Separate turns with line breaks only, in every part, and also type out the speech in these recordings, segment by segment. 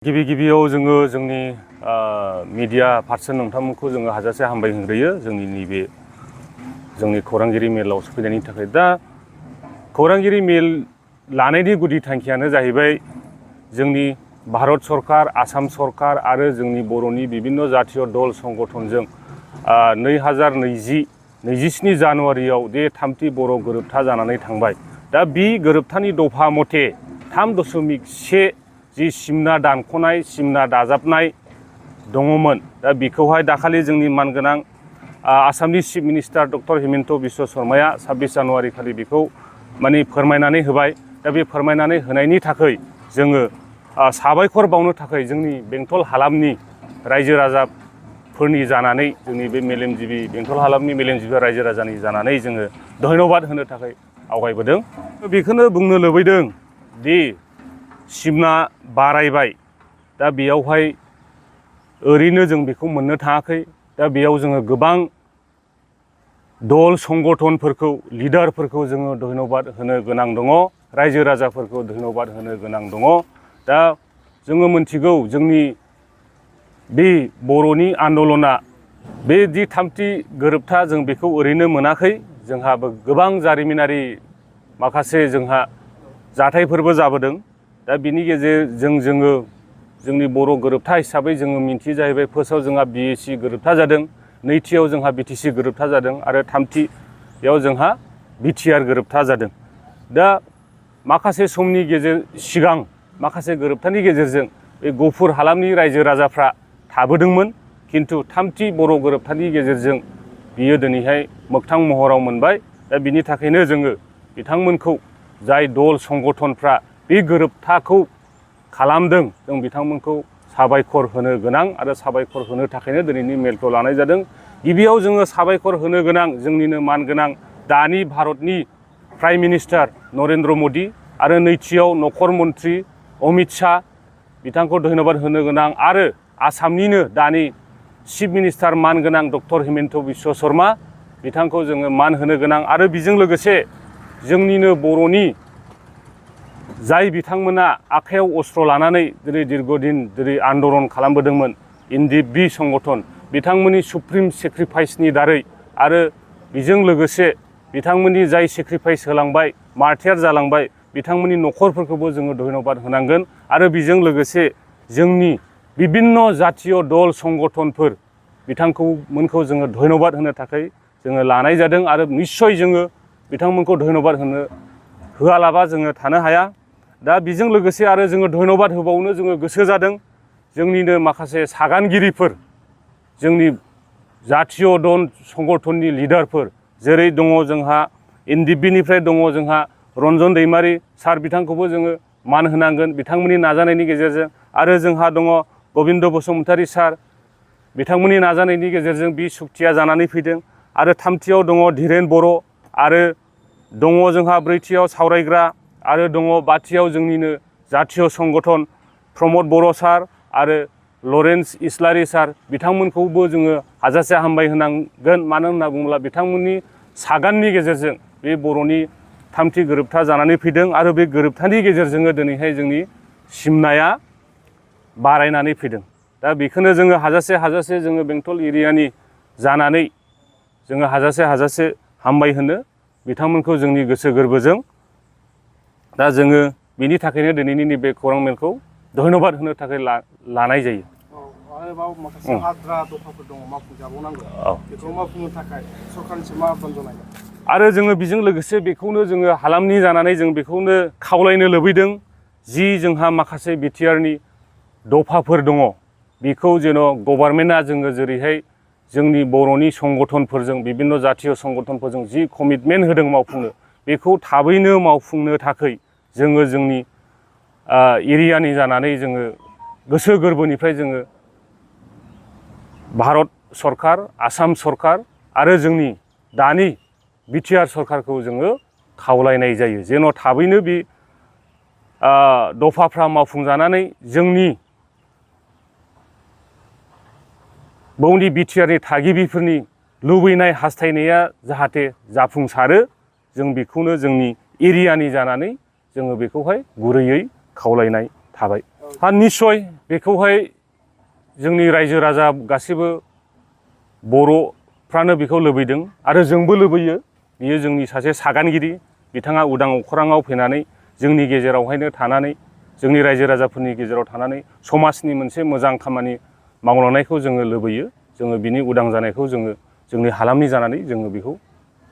गिबियाव जोङो जोंनि मिडिया पार्सन नोंथांमोनखौ जोङो हाजासे हामबाय होग्रोयो जोंनि नैबे जोंनि खौरांगिरि मेलाव सफैनायनि थाखाय। दा खौरांगिरि मेल लानायनि गुदि थांखियानो जाहैबाय जोंनि भारत सरकार, आसाम सरकार आरो जोंनि बर'नि बिभिन्न जातीय दल संगठनजों 2027 जानुवारियाव दे थामथि बर' गोरोबथा जानानै थांबाय। दा बे गोरोबथानि दफा मथे 3.1 जि सिमना दानख'नाय, सिमना दाजाबनाय दङमोन। दा बेखौहाय दाखालि जोंनि मानगोनां आसामनि chief minister doctor Himanta Biswa शर्माया 26 जानुवारि खालि बेखौ माने फोरमायनानै होबाय। दा बे फोरमायनानै होनायनि थाखाय जोङो साबायखर बावनो थाखाय जोंनि बेंटल हालामनि रायजो राजाफोरनि जानानै जोंनि बे मेलेमजिबि बेंटल हालामनि मेलेमजिबि रायजो राजानि जानानै जोङो धन्यबाद होनो थाखाय आवगायबोदों। बेखौनो बुंनो लुबैदों दि सिमना बारायबाय। दा बेयावहाय ओरैनो जों बेखौ मोननो थाङाखै। दा बेयाव जोङो गोबां दल संगठनफोरखौ, लिडारफोरखौ जोङो धन्यबाद होनो गोनां दङ, रायजो राजाफोरखौ धन्यबाद होनो गोनां दङ। दा जोङो मोनथिगौ जोंनि बे बर'नि आन्दलना बे दि थामथि गोरोबथा जों बेखौ ओरैनो मोनाखै। जोंहाबो गोबां जारिमिनारि माखासे जोंहा जाथायफोरबो जाबोदों। दा बिनि गेजेरजों जोङो जोंनि बर' गोरोबथा हिसाबै जोङो मिन्थियो जाहैबाय फार्स्टआव जोंहा BAC गोरोबथा जादों, नैथियाव जोंहा BTC गोरोबथा जादों आरो थामथियाव जोंहा BTR गोरोबथा जादों। दा माखासे समनि सिगां माखासे गोरोबथानि गेजेरजों बे गफुर हालामनि रायजो राजाफ्रा थाबोदोंमोन, खिन्थु थामथि बर' गोरोबथानि गेजेरजों बियो दिनैहाय मोगथां महराव मोनबाय। दा बिनि थाखायनो जोङो बिथांमोनखौ, जाय दल संगठनफ्रा बे गोरोबथाखौ खालामदों, जों बिथांमोनखौ साबायखर होनो गोनां आरो साबायखर होनो थाखायनो दिनैनि मेलखौ लानाय जादों। गिबियाव जोङो साबायखर होनो गोनां जोंनिनो मानगोनां दानि भारतनि प्राइम मिनिस्टार नरेन्द्र मदि आरो नैथियाव नखर मन्त्रि अमित शाह बिथांखौ धन्यबाद होनो गोनां आरो आसामनिनो दानि चिफ मिनिस्टार मानगोनां डक्टर हिमन्त बिश्व शर्मा बिथांखौ जोङो मान होनो गोनां आरो बेजों लोगोसे जोंनिनो बर'नि जाय बिथांमोना आखायाव अस्त्र लानानै दिनै दीर्घदिन दिनै आन्दलन खालामबोदोंमोन, NDP संगठन, बिथांमोननि सुप्रिम सेक्रिफाइसनि दारै आरो बेजों लोगोसे बिथांमोननि जाय सेक्रिफाइस होलांबाय, मार्टियार जालांबाय, बिथांमोननि नखरफोरखौबो जोङो धन्यबाद होनांगोन। आरो बेजों लोगोसे जोंनि बिभिन्न जातीय दल संगठनफोर बिथांमोनखौ जोङो धन्यबाद होनो थाखाय जोङो लानाय जादों आरो निस्सय जोङो बिथांमोनखौ धन्यबाद होआलाबा जोङो थानो हाया। दा बेजों लोगोसे आरो जोङो धन्यबाद होबावनो जोङो गोसो जादों जोंनिनो माखासे सागानगिरिफोर, जोंनि जातीय दल संगठननि लिडारफोर, जेरै दङ जोंहा NDP निफ्राय दङ जोंहा रन्जन दैमारि सार, बिथांखौबो जोङो मान होनांगोन बिथांमोननि नाजानायनि गेजेरजों। आरो जोंहा दङ गबिन्द बसुमतारी सार, बिथांमोननि नाजानायनि गेजेरजों बे सुक्तिया जानानै फैदों। आरो थामथियाव दङ धीरेन बर' आरो दङ जोंहा ब्रैथियाव सावरायग्रा आरो दङ बाथियाव जोंनिनो जातीय संगठन प्रमद बर' सार आरो लरेन्स इस्लारि सार, बिथांमोनखौबो जोङो हाजासे हामबाय होनांगोन। मानो होनना बुङोब्ला बिथांमोननि सागाननि गेजेरजों बे बर'नि थामथि गोरोबथा जानानै फैदों आरो बे गोरोबथानि गेजेरजोंनो दिनैहाय जोंनि सिमनाया बारायनानै फैदों। दा बेखौनो जोङो हाजासे जोङो बेंटल एरियानि जानानै जोङो हाजासे हामबाय होनो बिथांमोनखौ जोंनि गोसो गोरबोजों। दा जोङो बेनि थाखायनो दिनैनि नैबे खौरां मेलखौ धन्यबाद होनो थाखाय लानाय जायो।
आरोबाव माखासे आद्रा दफाफोर दङ मावफुंजाबावनांगौ, बेखौ मावफुंनो थाखाय सरकारनिसिम मा आह्वान जनायगोन?
आरो जोङो बेजों लोगोसे बेखौनो जोङो हालामनि जानानै जों बेखौनो खावलायनो लुबैदों जि जोंहा माखासे बिटिआरनि दफाफोर दङ बेखौ जेन' गभर्नमेन्टआ जोङो जेरैहाय जोंनि बर'नि संगठनफोरजों, बिभिन्न जातीय संगठनफोरजों जि कमिटमेन्ट होदों मावफुंनो, बेखौ थाबैनो मावफुंनो थाखाय जोङो जोंनि एरियानि जानानै जोङो गोसो गोरबोनिफ्राय जोङो भारत सरकार, आसाम सरकार आरो जोंनि दानि बिटिआर सरकारखौ जोङो खावलायनाय जायो जेन' थाबैनो बे दफाफ्रा मावफुंजानानै जोंनि बौनि बिटिआरनि थागिबिफोरनि लुबैनाय हास्थायनाया जाहाथे जाफुंसारो, जों बेखौनो जोंनि एरियानि जानानै जोङो बेखौहाय गुरैयै खावलायनाय थाबाय। निश्चय बेखौहाय जोंनि रायजो राजा गासिबो बर'फ्रानो बेखौ लुबैदों आरो जोंबो लुबैयो। बियो जोंनि सासे सागानगिरि, बिथाङा उदां अख्राङाव फैनानै जोंनि गेजेरावहायनो थानानै जोंनि रायजो राजाफोरनि गेजेराव थानानै समाजनि मोनसे मोजां खामानि मावलांनायखौ जोङो लुबैयो। जोङो बिनि उदां जानायखौ जोङो जोंनि हालामनि जानानै जोङो बेखौ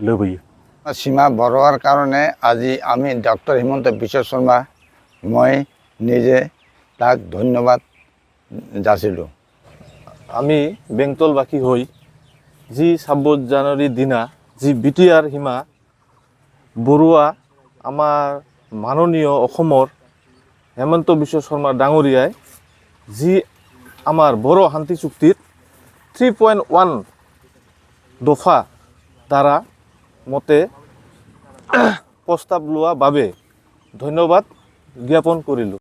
लुबैयो।
সীমা বঢ়োৱাৰ কাৰণে আজি আমি ডক্টৰ হিমন্ত বিশ্ব শৰ্মা মই নিজে তাক ধন্যবাদ যাচিলোঁ।
আমি বেংটলবাসী হৈ যি 26 জানুৱাৰীৰ দিনা যি বিটিআৰ সীমা বৰুৱা আমাৰ মাননীয় অসমৰ হেমন্ত বিশ্ব শৰ্মা ডাঙৰীয়াই যি আমাৰ বড়ো শান্তি চুক্তিত 3.1 দফা দ্বাৰা মতে প্ৰস্তাৱ লোৱা বাবে ধন্যবাদ জ্ঞাপন কৰিলোঁ।